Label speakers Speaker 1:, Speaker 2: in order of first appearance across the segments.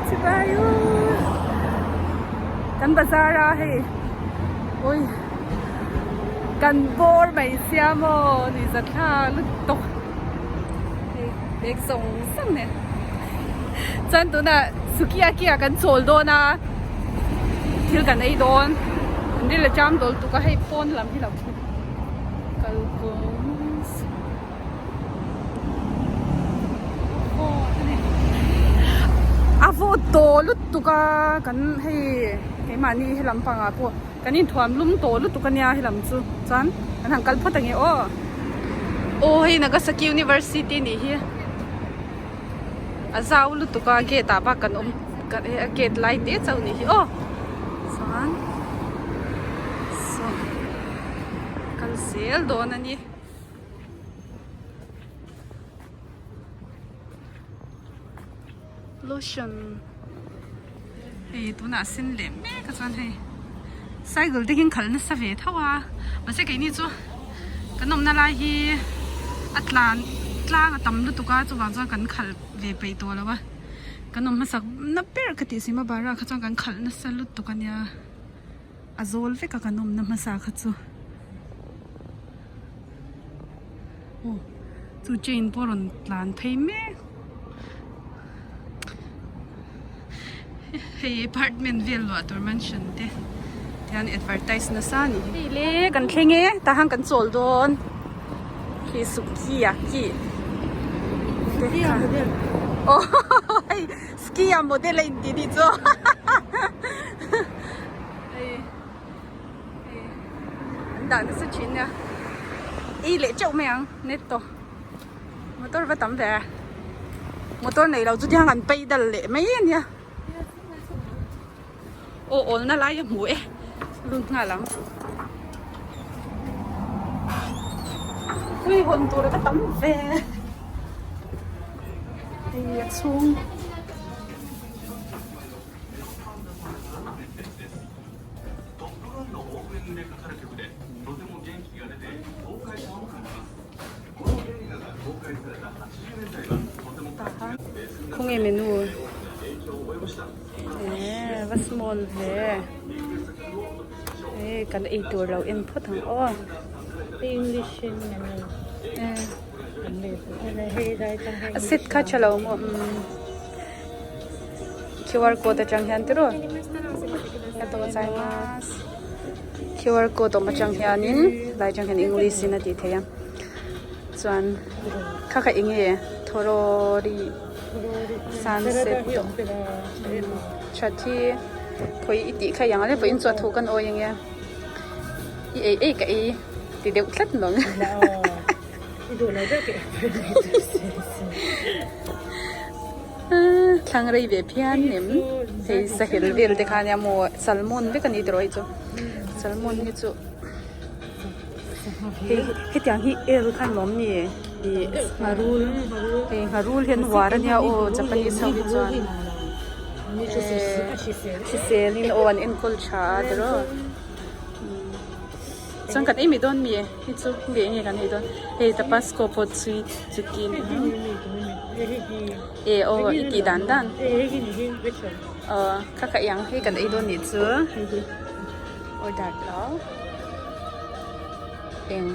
Speaker 1: Chibai u kan bazar a hei ui kan bawr mai sia maw ni za thla lutuk hei bag zawng zawng nen chuan tunah sukiyaki ah kan chawl dawn a thil kan ei dawn an ril a cham dawl tuk a hei pawn lam hi lo kalkawng. A vawt tawh lutuk a kan hei keimahni he lampang ah pawh kan inthuam lum tawh lutuk ania he lam chu chuan kan han kal phawt ange aw aw hei Nagasaki University nih hi a zau lutuk a gate ah bak kan awm a gate lai te chauh nih hi aw chuan saw kal zel dawn a ni. Lotion hei tunah sen leh mek a chuan hei cycle te hian khalh nasa ve tho a mahse keini chu kan awmna lai hi a tlan tlang a tam lutuk a chuvang chuan kan khalh ve peih tawh lo a kan awm hmasak na ber ka tih si mabara kha chuan kan khalh nasa lutuk a nia a zawl vek a kan awmna hmasa kha chu. Aw chu chain pawh a rawn tlan phei mek hei apartment vel luah tur mansion te tihian advertise nasa a nih hi. Hei le kan thleng e tah hian kan chawl dawn khi sukiyaki te kha aw hei ski-a model a intih nih chu hei. An dah nasa thin nia ei leh teuh mai ang net tawh motor va tam ve motor nei lo chu tiang an pei dal leh mai a nia aw awl na lai a hmu e lut nghal ang ui hawn tur a va tam ve hei a chhung. Khawnge menu eh va small ve eh kan ei tur lo en phawt ang aw
Speaker 2: English in menu
Speaker 1: eh a set kha tha lo maw umm qr code atang hian tiraw qr code awm atang hianin lai atang hian english in a tih theih a chuan kha kha eng nge thorori sunset that hi khawi i tih kha i ang a vawiin chu a thu kan awi ange i ei ei ka ei ti deuh tlat nawng. Thlang rei ve phian nem hei sahel vel te kha ania maw salmon vek a ni tawh hei chu salmon hi chu hei hetiang hi el kha an lawm ni ih ngharul hei ngharul hi an uar ania aw japanese ho hi chuan hrisel in aw an enkawl tha a tiraw. Chuan kan ei mai dawn mi hi chu nge enge kan ei dawn hei tabasco pawh chui chicken e aw i tih dan dan aw kha kha iang hei kan ei dawn nih chu hei hi order lo eng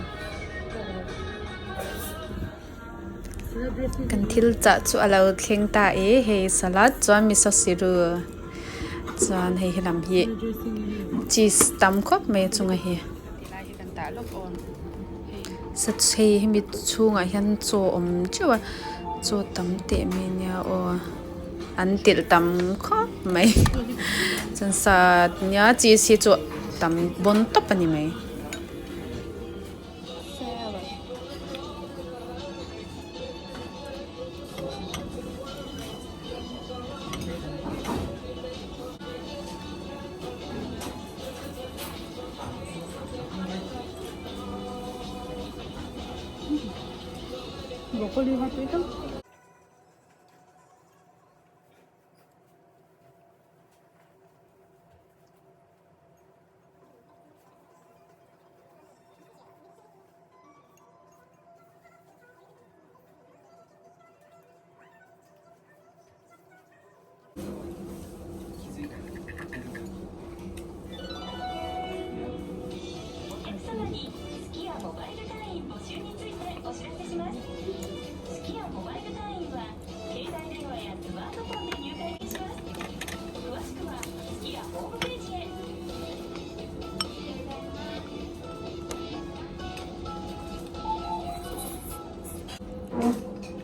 Speaker 3: Kan thil chah chu a lo thleng ta e hei salad chuan miso siru chuan hei helam hi cheese tam khawp mai a chunga hi hei hemi chhungah hian chaw awm teuh a chaw tam teh mai ania aw an telh tam khawp mai chuan sa nia cheese hi chu tam bawn tawp a ni mai.
Speaker 1: Broccoli kha tui tak.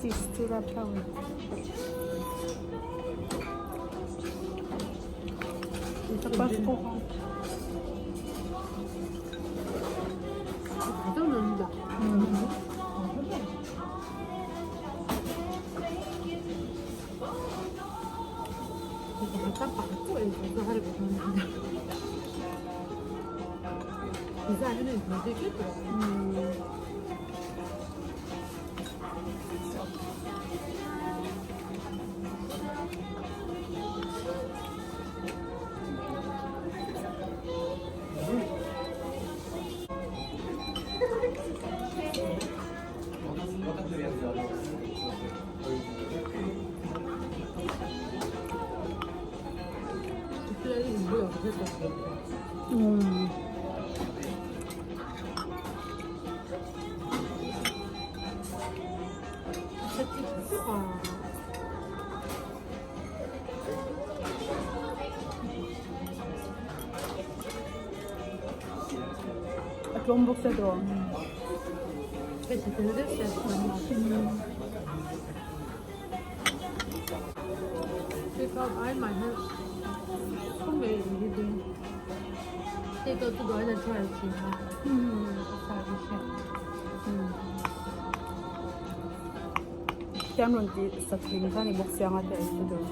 Speaker 1: Cheese chu rapthlak a ni. A tlawm bawk sia tawh. Tiang rawn tih sak hlim kha ni bawk sia nga te ei chu tur.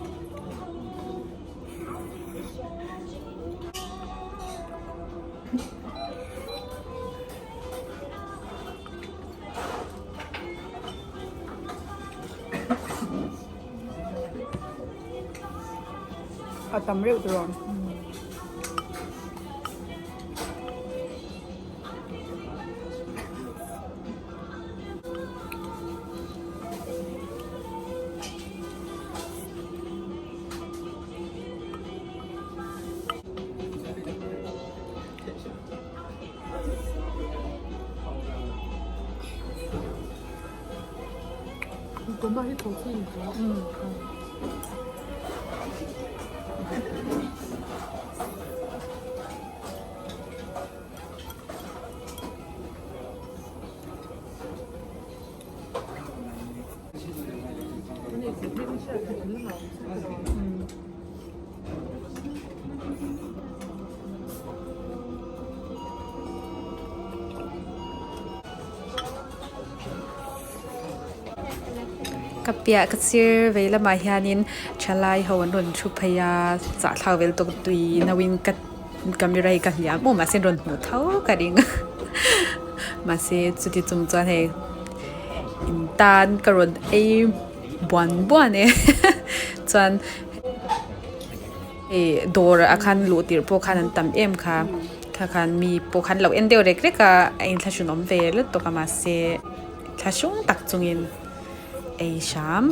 Speaker 1: A tam reuh tur awm.
Speaker 3: Ka piah ka sir vei lamah hianin thalai ho an rawn thu phei a chahthlak vel tawk tui no in ka camera hi ka hliam maw mahse an rawn hmuh tho ka ring a mahse chuti chung chuan hei in tan ka rawn ei buan buan e chuan Ih dawr ah khan luh tirh pawh khan an tam em kha kha khan mi pawh khan lo en deuh rek rek a a inthlahrun awm ve lutuk a mahse thlahrung tak chungin ei hram.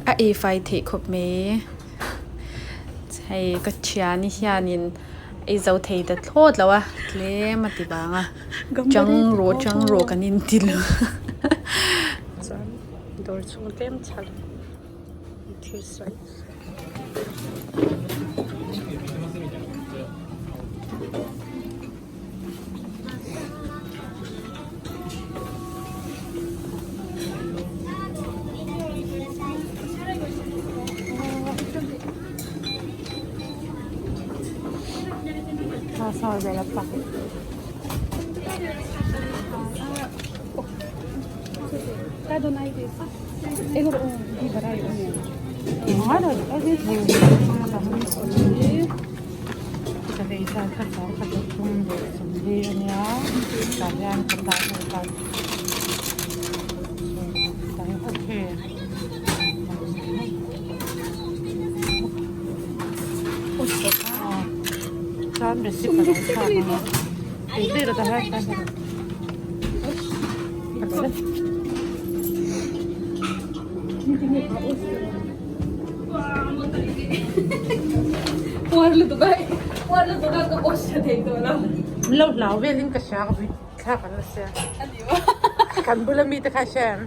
Speaker 3: A ei fai theih khawp mai hei ka thiani hianin ei zo thei ta thlawt lo a tlem a ti vang a chang rawh chang rawh kan inti lo.
Speaker 2: Chuan dawr chhung tlem chhal thil sawi. Lo hlau velin ka hria ka thlak an la sia kan bula mi te kha hria em.